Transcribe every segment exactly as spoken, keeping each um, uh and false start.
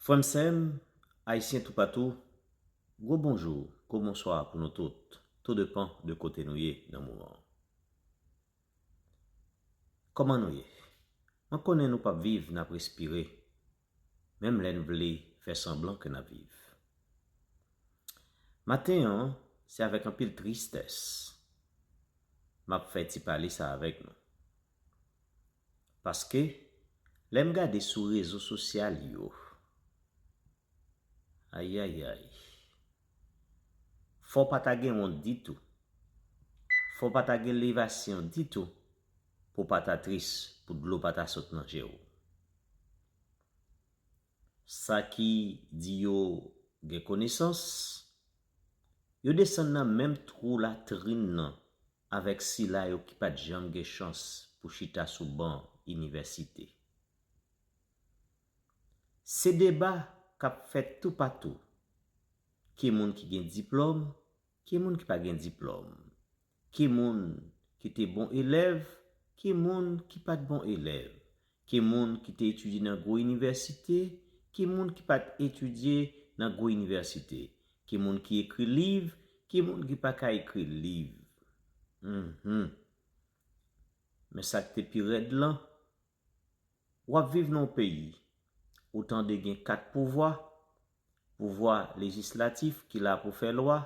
Frè m, sè m, Ayisyen toupatou, gwo bonjou, gwo bonswa pou nou tout, tou depan de kote nou ye nan moman an. Kòman nou ye? Mwen konnen nou p ap viv, n ap respire, menm lè n vle fè sanblan ke n ap viv. Maten an, se avèk anpil tristès m ap fè ti pale sa avèk nou. Paske, lè m gade sou rezo sosyal yo, ayayay, fò w pa ta gen wont ditou, fò w pa ta gen levasyon ditou, pou w pa ta tris, pou dlo pa ta sot nan je w. Sa ki di yo gen konesans, yo desann nan menm twou latrin nan avèk sila yo ki pa t janm gen chans pou chita sou ban inivèsite. Se deba k ap fèt toupatou. Ki moun ki gen diplòm, ki moun ki pa gen diplòm, ki moun ki te bon elèv, ki moun ki pa t bon elèv, ki moun ki te etidye nan gwo inivèsite, ki moun ki pa t etidye nan gwo inivèsite, ki moun ki ekri liv, ki moun ki pa ka ekri liv. Mhm. Men sa k te pi rèd lan, w ap viv nan yon peyi, ou tande gen kat pouvwa, pouvwa lejislatif ki la pou fè lwa,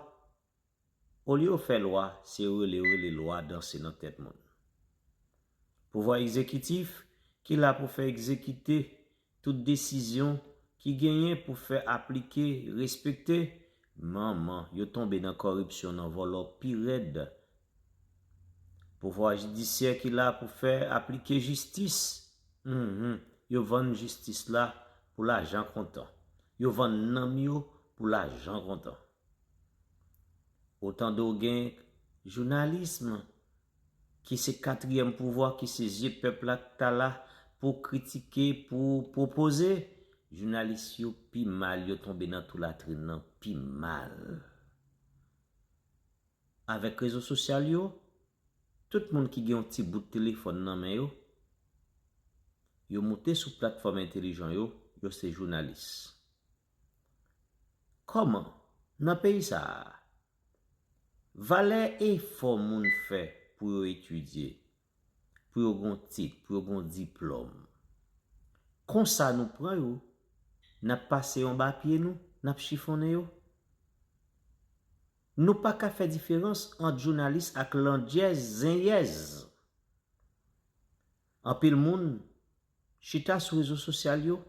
olye yo fè lwa, se yo rele, yo rele lwa danse nan tèt moun. Pouvwa egzekitif ki la pou fè egzekite tout desizyon ki genyen pou fè aplike, respekte, manman, yo tonbe nan kòripsyon, nan vòlò pi rèd. Pouvwa jidisyè ki la pou fè aplike jistis, mhm, yo vann jistis la pou lajan kontan. Yo vann nanm yo pou lajan kontan. Ou tande w gen jounalis ki se katriyèm pouvwa, ki se zye pèp la k ta la pou kritike, pou pwopoze. Jounalis yo pi mal, yo tonbe nan twou latrin nan pi mal. Avèk rezo sosyal yo, tout moun ki gen yon ti bout telefòn nan men yo, yo moute sou platfòm entelijan yo, yo se jounalis. Kòman, nan peyi sa a, valè efò moun fè pou yo etidye, pou yo gon tit, pou yo gon diplòm, konsa nou pran yo, n ap pase yo anba pye nou, n ap chifonnen yo? Nou pa ka fè diferans ant jounalis ak landyèz, zenyèz. Anpil moun chita sou rezo sosyal yo,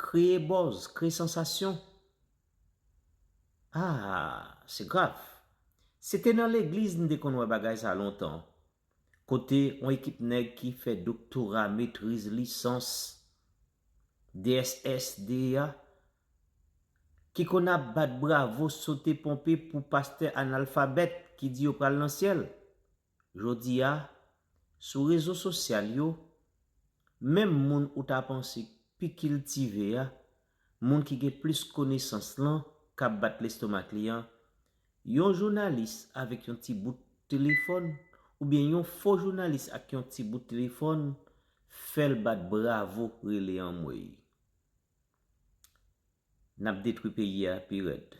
kreye buzz, kreye sansasyon. Ah, se grav. Se te nan legliz n te konn wè bagay sa lontan, kote yon ekip nèg ki fè doktora, metriz, lisans, D S S, D E A, ki konn ap bat bravo, sote ponpe pou pastè analfabèt ki di yo pral nan syèl. Jodi a, sou rezo sosyal yo, menm moun ou ta panse pi kiltive a, moun ki gen plis konesans lan, k ap bat lestomak li an, yon jounalis avèk yon ti bout telefòn, oubyen yon fo jounalis ak yon ti bout telefòn, fè l bat bravo, rele anmwey. N ap detwi peyi a pi rèd.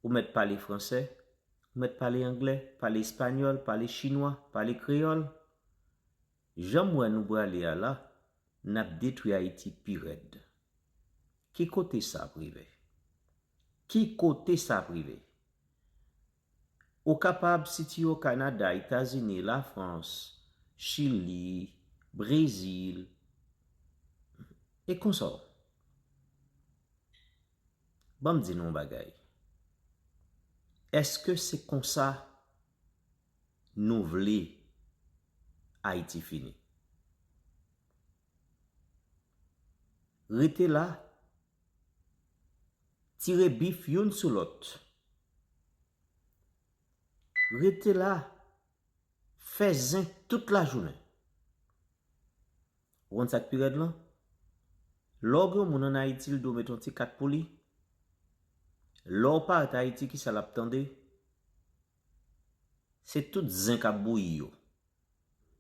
Ou mèt pale fransè, ou mèt pale anglè, pale espanyòl, pale chinwa, pale kreyòl. Jan m wè nou prale a la, n ap detwi Ayiti pi rèd. Ki kote sa ap rive? Ki kote sa ap rive? Ou kapab sitiye w Kanada, Etazini, Lafrans, Chili, Brezil, e konsò. Ban m di nou yon bagay. Èske se konsa nou vle Ayiti fini? Rete la, tire bif youn sou lòt. Rete la, fè zen tout lajounen. Ou konn sa k pi rèd lan? Lè w gen yon moun ann Ayiti, l di w met yon ti kat pou li. Lè w parèt Ayiti, kisa l ap tande? Se tout zen k ap bouyi yo.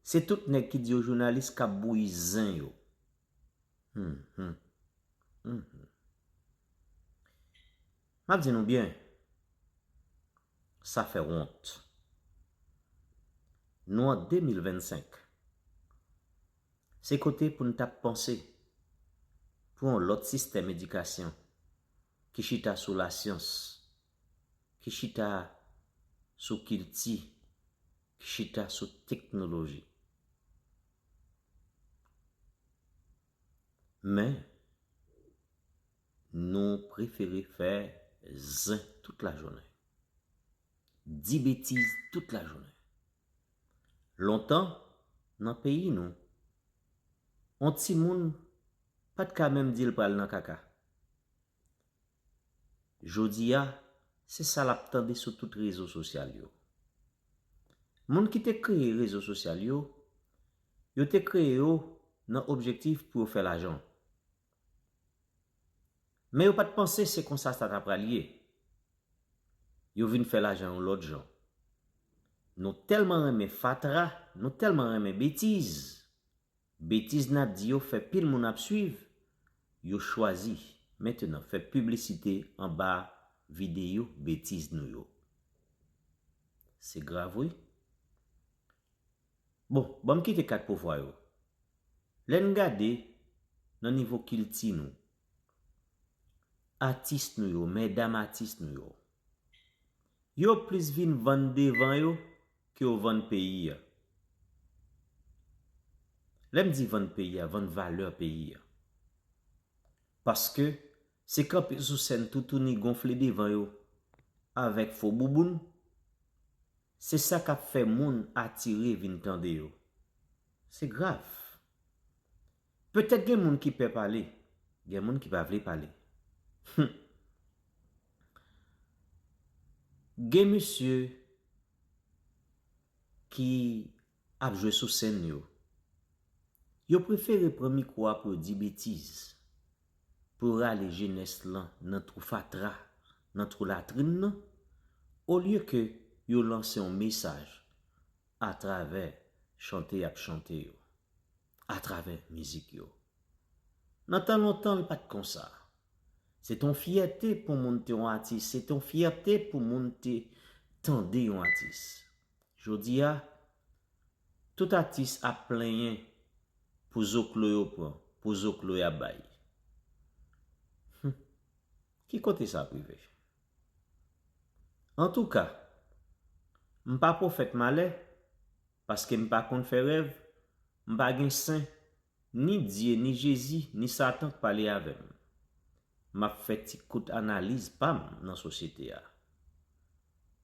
Se tout nèg ki di yo jounalis k ap bouyi zen yo. Hmm, hmm. Mhm. M ap di nou byen, sa fè wont. Nou an de mil vennsenk. Se kote pou n t ap panse pou yon lòt sistèm edikasyon ki chita sou lasyans, ki chita sou kilti, ki chita sou teknoloji. Men, nou prefere fè zen tout lajounen. Di betiz tout lajounen. Lontan, nan peyi nou, yon timoun pa t ka menm di l pral nan kaka. Jodi a, se sa l ap tande sou tout rezo sosyal yo. Moun ki te kreye rezo sosyal yo, yo te kreye yo nan objektif pou yo fè lajan. Men yo pa t panse se konsa sa ta pral ye. Yo vin fè lajan yon lòt jan. Nou tèlman renmen fatra, nou tèlman renmen betiz. Betiz n ap di yo fè pil moun ap swiv, yo chwazi mentenan fè piblisite anba videyo betiz nou yo. Se grav, wi. Bon, ban m kite kat pouvwa yo. Lè n gade nan nivo kilti nou, atis nou yo, medam atis nou yo, yo plis vin vann devan yo ke yo vann peyi a. Lè m di vann peyi a, vann valè peyi a. Paske se kanpe sou sèn toutouni gonfle devan yo avèk fo bouboun, se sa k ap fè moun atire vin tande yo. Se grav. Petèt gen moun ki pè pale, gen moun ki pa vle pale. Hum. Gen mesye ki ap jwe sou sèn yo. Yo prefere pran mikwo a pou yo di betiz, pou yo rale jenès lan nan twou fatra, nan twou latrin nan, olye ke yo lanse yon mesaj atravè chante y ap chante yo, atravè mizik yo. Nan tan lontan, l pa t konsa. Se t yon fyète pou moun te yon atis, se t yon fyète pou moun te tande yon atis. Jodi a, tout atis ap plenyen pou zoklo yo pran, pou zoklo y ap bay. Hum. Ki kote sa ap rive? Antouka, m pa pwofèt malè, paske m pa konn fè rèv, m pa gen sen, ni Dye, ni Jezi, ni Satan k pale avè m. M ap fè ti kout analiz pa m nan sosyete a.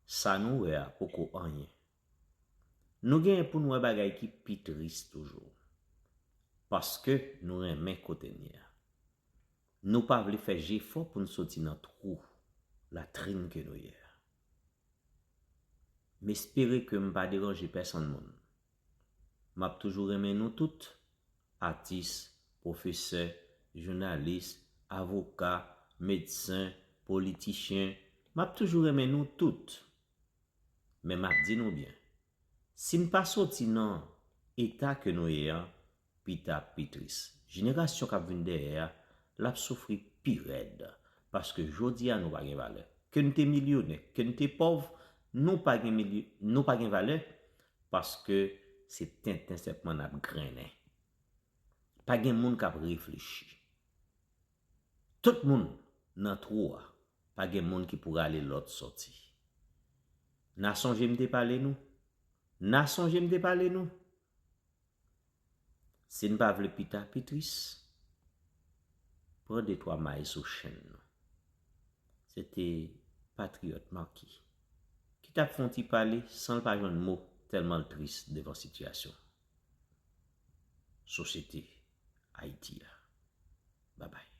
Sa nou wè a poko anyen. Nou genyen pou n wè bagay ki pi tris toujou. Paske nou renmen kote n ye a. Nou pa vle fè jefò pou n soti nan twou latrin ke nou ye a. M espere ke m pa deranje pèsonn moun. M ap toujou renmen nou tout, atis, pwofesè, jounalis, avoka, medsen, politichen, m ap toujou renmen nou tout. Men m ap di nou byen, si n pa soti nan eta ke nou ye a, pita pi tris. Jenerasyon k ap vin dèyè a, l ap soufri pi rèd. Paske jodi a nou pa gen valè. Ke n te milyonè, ke n te pòv, nou pa gen milyo-, nou pa gen valè, paske se tenten sèlman n ap grennen. Pa gen moun k ap reflechi. Tout moun nan twou a, pa gen moun ki pou rale lòt sòti. N a sonje m te pale nou? N a sonje m te pale nou? Si n pa vle pita pi tris, pran de twa may sou chenn nou. Se te Patriyòt Marky ki t ap fè yon ti pale san l pa jwenn mo tèlman l tris devan sitiyasyon sosyete Ayiti a. Babay.